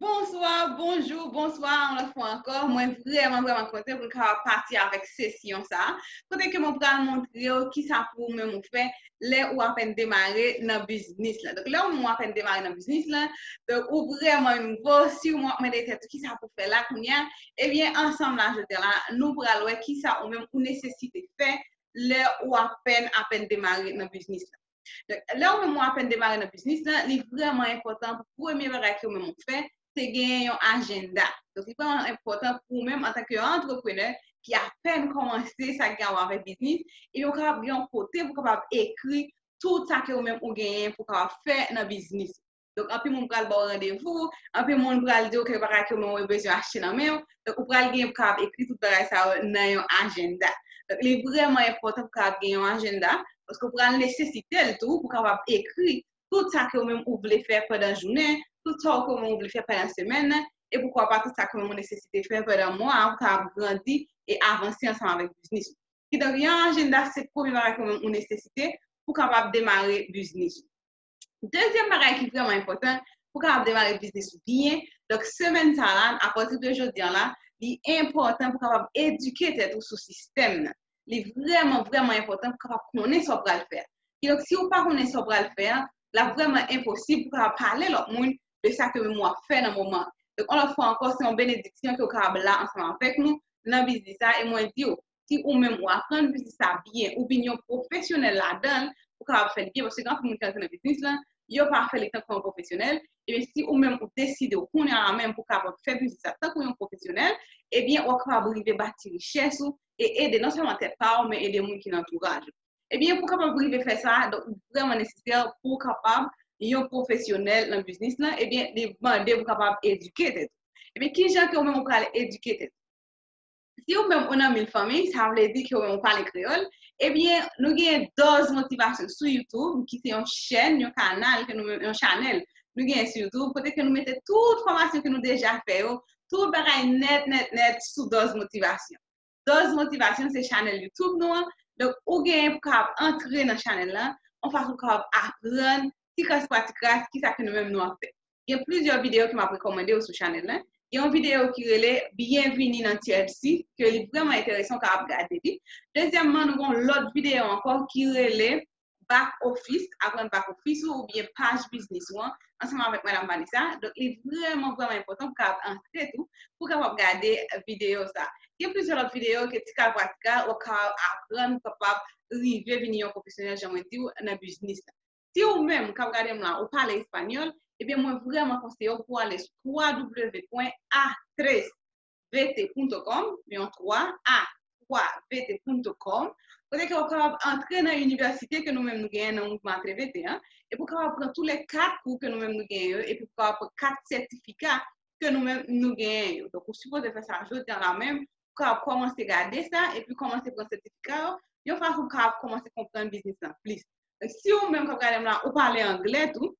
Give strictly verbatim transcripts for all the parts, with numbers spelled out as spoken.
Bonswa, bonjou, bonswa, yon lòt fwa ankò. Mwen vrèman, vrèman kontan pou n kapab pati avèk sesyon sa a. Kote ke mwen pral montre w kisa pou ou menm ou fè lè ou apèn demare nan biznis la. Donk, lè ou menm ou apèn demare nan biznis la, donk, ou vrèman nouvo, si w ap mande tèt ou kisa pou fè la kounye a, ebyen, ansanm la, jodi a la, nou pral wè kisa ou menm ou nesesite fè lè ou apèn, apèn demare nan biznis la. Donk, lè ou menm ou apèn demare nan biznis la, li vrèman enpòtan pou premye bagay ke ou menm ou fè, se genyen yon ajanda. Donk, li vrèman enpòtan pou ou menm antanke yon antreprenè ki apèn kòmanse sa ki gen a wè avèk biznis, e ou kapab gen yon kote pou kapab ekri tout sa ke ou menm ou genyen pou kapab fè nan biznis. Donk, anpil moun pral ba w randevou, anpil moun pral di w ke bagay ke ou menm ou bezwen achte nan men w. Donk, ou pral gen pou kapab ekri tout bagay sa yo nan yon ajanda. Donk, li vrèman enpòtan pou kapab gen yon ajanda, paske ou pral nesesite l tou pou kapab ekri tout sa ke ou menm ou vle fè pandan jounen, tout sa ke ou menm ou vle fè pandan semèn nan, e poukwa pa tout sa ke ou menm ou nesesite fè pandan mwa an pou kapab grandi e avanse ansanm avèk biznis ou. Kidonk, yon ajanda se premye bagay ke ou menm ou nesesite pou kapab demare biznis ou. Dezyèm bagay ki vrèman enpòtan pou kapab demare biznis ou byen, donk semèn sa la, apati de jodi a la, li enpòtan pou kapab edike tèt ou sou sistèm nan. Li vrèman, vrèman enpòtan pou kapab konnen sa w pral fè a. Kidonk, si ou pa konnen sa w pral fè a, l ap vrèman enposib pou kapab pale lòt moun de sa ke menm w ap fè nan moman an. Donk, yon lòt fwa ankò, se yon benediksyon ke w kapab la ansanm avèk nou nan biznis sa, e mwen di w, si ou menm ou aprann biznis sa byen, ou vin yon pwofesyonèl ladan l, ou kapab fè l byen, paske gen anpil moun ki antre nan biznis lan, yo pa fè li tankou yon pwofesyonèl, ebyen, si ou menm ou deside w kounye a la menm pou kapab fè biznis sa tankou yon pwofesyonèl, ebyen, w ap kapab rive bati richès ou e ede non sèlman tèt pa w, men ede moun ki nan antouraj ou. Ebyen, pou kapab rive fè sa, donk, li vrèman nesesè pou w kapab yon pwofesyonèl nan biznis lan, ebyen, li mande pou kapab edike tèt ou. Ebyen, ki jan ke ou menm ou pral edike tèt ou? Si ou menm ou nan mil fanmi, sa vle di ke ou menm ou pale kreyòl, ebyen, nou gen Dòz Motivasyon sou YouTube, ki se yon chèn, yon kanal, ke nou menm, yon chanèl, nou gen sou YouTube, kote ke nou mete tout fòmasyon ke nou deja fè yo, tout bagay nèt, nèt, nèt sou Dòz Motivasyon. Dòz Motivasyon se chanèl YouTube nou an. Donk, ou genyen pou kapab antre nan chanèl lan, yon fason pou kapab aprann ti kras pa ti kras kisa ke nou menm nou ap fè. Gen plizyè videyo ke m ap rekòmande w sou chanèl lan. Gen yon videyo ki rele Byenvini nan T L C, ke li vrèman enteresan, w kapab gade li. Dezyèmman, nou gen yon lòt videyo ankò ki rele Back Office, aprann back office ou, oubyen paj biznis ou an, ansanm avèk Madam Vanessa. Donk, li vrèman, vrèman enpòtan pou kapab antre tou, pou kapab gade videyo sa. Gen plizyè lòt videyo ke ti kal pa ti kal, ou kapab aprann, ou kapab rive vin yon pwofesyonèl, jan mwen di w, nan biznis la. Si ou menm k ap gade m la, ou pale espanyòl, ebyen, mwen vrèman konseye w pou ale sou twa w w w pwen a tres v t pwen kòm, yon twa, a twa v t pwen kòm, kote ke w kapab antre nan inivèsite ke nou menm nou genyen nan mouvman A T V T an, epi w kapab pran tou lè kat kou ke nou menm nou genyen yo, epi w kapab pran kat sètifika ke nou menm nou genyen yo. Donk, ou sipoze fè sa jodi a la menm, ou kapab kòmanse gade sa, epi kòmanse pran sètifika yo, yon fason pou w kapab kòmanse konprann biznis lan plis. Donk, si ou menm k ap gade m la, ou pale anglè tou,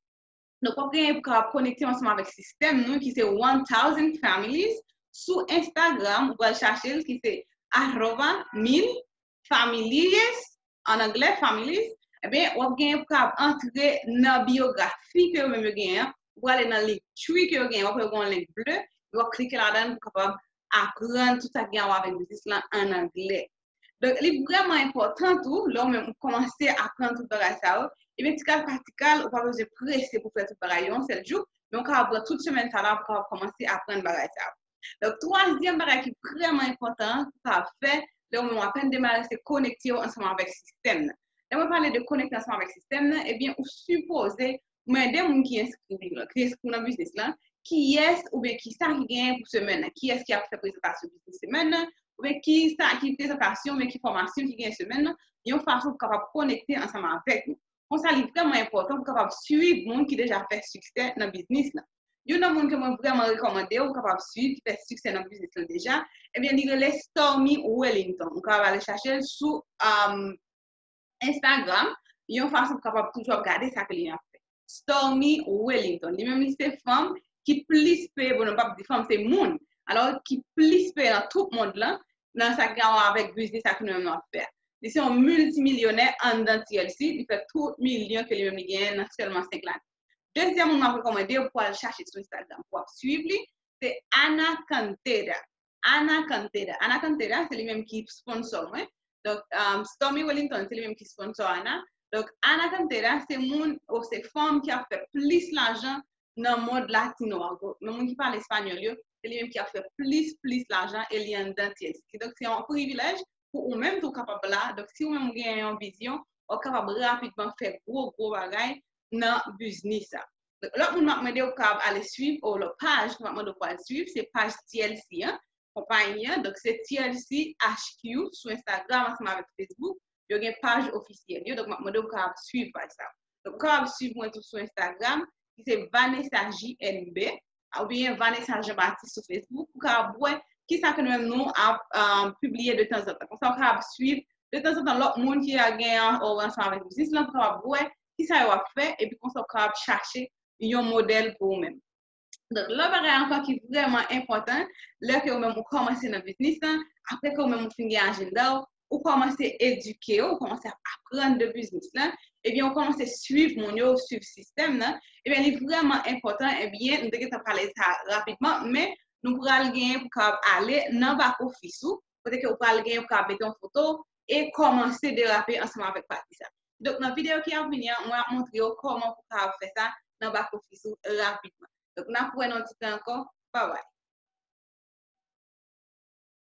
donk, w ap genyen pou kapab konekte ansanm avèk sistèm nou, ki se one thousand families. Sou Instagram, ou pral chache l, ki se arroba mil families, an anglè, families. Ebyen, w ap genyen pou kapab antre nan biyografi ke yo menm yo genyen an. Ou prale nan Linktree ke yo genyen, w ap wè gen yon link ble, w ap klike ladan l pou kapab aprann tout sa ki gen a wè avèk biznis lan an anglè. Donk, li vrèman enpòtan tou, lè w menm ou kòmanse aprann tout bagay sa yo, ebyen, ti kal pa ti kal, ou pa bezwen prese pou fè tout bagay yo yon sèl jou, men w kapab pran tout semèn sa la pou kapab kòmanse aprann bagay sa yo. Donk, twazyèm bagay ki vrèman enpòtan pou kapab fè, lè w menm w apèn demare, se konekte w ansanm avèk sistèm nan. Lè mwen pale de konekte ansanm avèk sistèm nan, ebyen, ou sipoze mande moun ki enskri, ki enskri nan biznis lan, kiyès oubyen kisa ki genyen pou semèn nan, kiyès ki ap fè prezantasyon biznis semèn nan, oubyen kisa ki prezantasyon, oubyen ki fòmasyon ki genyen semèn nan, yon fason pou kapab konekte ansanm avèk nou. Konsa, li vrèman enpòtan pou kapab swiv moun ki deja fè siksè nan biznis lan. Youn nan moun ke mwen vrèman rekòmande ou kapab swiv, ki fè siksè nan biznis lan deja, ebyen, li rele Stormy Wellington. Ou kapab ale chache l sou, um, Instagram, yon fason pou kapab toujou ap gade sa ke li ap fè. Stormy Wellington, li menm li se fanm ki plis peye, bon, nou p ap di fanm, se moun, alò, ki plis peye nan tout mond lan, nan sa ki gen a wè avèk biznis sa ke nou menm nou ap fè a. Li se yon miltimilyonè anndan T L C, li fè tout milyon ke li menm li genyen nan sèlman senk lane. Dezyèm moun m ap rekòmande w pou al chache sou Instagram pou w ap swiv li, se Ana Cantera. Ana Cantera. Ana Cantera, se li menm ki sponsò mwen. Donk, um, Stormy Wellington, se li menm ki sponsò Ana. Donk, Ana Cantera, se moun, ou se fanm ki ap fè plis lajan nan mond latino a. Nan moun ki pale espanyòl yo, se li menm ki ap fè plis, plis lajan e li anndan T L C. Donk, se yon privilèj pou ou menm tou kapab la. Donk, si ou menm ou gen yon vizyon, ou kapab rapidman fè gwo, gwo bagay nan biznis sa. Donk, lòt moun m ap mande ou kapab ale swiv, ou lòt paj ke m ap mande ou pou al swiv, se paj T L C an, konpayi an. Donk, se T L C H Q sou Instagram ansanm avèk Facebook. Yo gen paj ofisyèl yo. Donk, m ap mande ou kapab swiv paj sa. Donk, ou kapab swiv mwen tou sou Instagram, ki se Vanessa J N B, oubyen Vanessa Jean Baptiste sou Facebook. Ou kapab wè kisa ke nou menm nou ap, um, pibliye de tanzantan. Konsa, ou kapab swiv de tanzantan lòt moun ki a gen an, ou ansanm avèk biznis lan, ou kapab wè kisa yo ap fè, epi konsa, ou kapab chache yon modèl pou ou menm. Donk, lòt bagay ankò ki vrèman enpòtan, lè ke ou menm ou kòmanse nan biznis lan, apre ke ou menm ou fin gen ajanda w, ou kòmanse edike w, ou kòmanse ap aprann de biznis lan, ebyen, ou kòmanse swiv moun yo, ou swiv sistèm nan, ebyen, li vrèman enpòtan, ebyen, nou te gentan pale sa rapidman, men nou pral genyen pou kapab ale nan back office ou, kote ke ou pral genyen pou kapab mete yon foto e kòmanse derape ansanm avèk pati sa. Donk, nan videyo ki ap vini an, mwen ap montre w kòman pou kapab fè sa nan back office ou rapidman. Donk, n ap wè nan yon ti tan ankò. Babay.